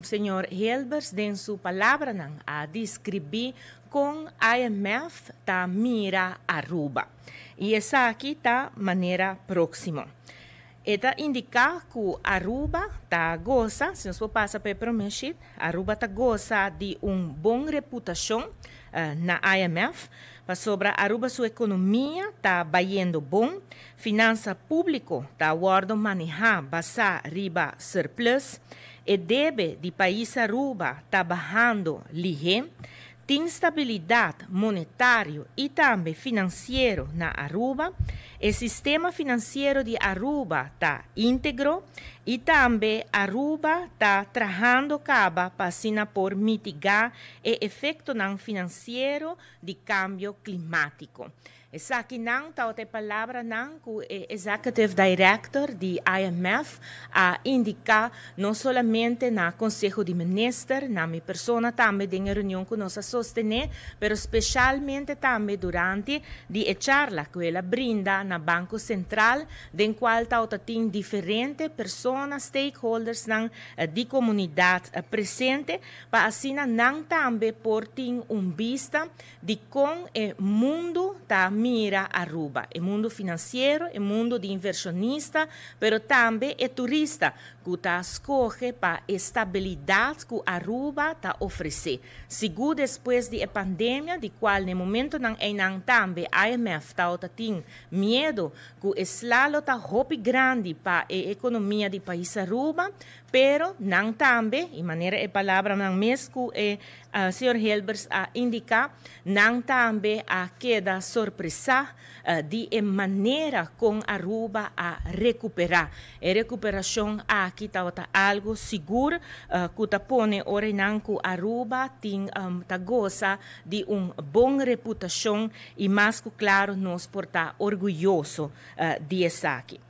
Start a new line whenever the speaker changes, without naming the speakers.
Señor Helbers den su palabranan a describi con IMF ta mira Aruba. Y esaki ta manera proximo. E ta indica cu Aruba ta goza, si nos por pasa pa e prome sheet, Aruba ta goza di un bon reputacion na IMF, pasobra Aruba su economia ta bayendo bon, finansa publico ta wordo maneha basa riba surplus, e debe di pais Aruba ta bahando lihe, tin stabilidad monetario y tambe financiero na Aruba, e sistema financiero di Aruba ta integro y tambe Aruba ta trahando caba pa asina por mitiga e efectonan financiero di cambio climatico. Esakinan ta e palabranan cu e Executive Director di IMF a indica no solamente na Conseho di Minister, na mi persona tambe den reunion cu nos a sostene, pero specialmente tambe durante di e charla cu el a brinda na Banco Central, den cual tabatin diferente persona, stakeholders nan di comunidad presente, pa asina nan tambe por tin un bista di con e mundo ta mira Aruba, e mundo financiero, e mundo di inversionista, pero tambe e turista cu ta scoge pa estabilidad cu Aruba ta ofrece. Sigur despues di e pandemia, di cual na momentonan ey tambe IMF ta tin miedo cu e sla lo ta hopi grandi pa e economia di pais Aruba, pero nan tambe, y manera e palabranan mes cu e señor Helbers a indica, nan tambe a keda sorpresa di e manera con Aruba a recupera. E recuperacion aki ta algo sigur cu ta pone ora nan cu Aruba tin ta goza di un bon reputacion y mas cu claro nos por ta orguyoso di esaki.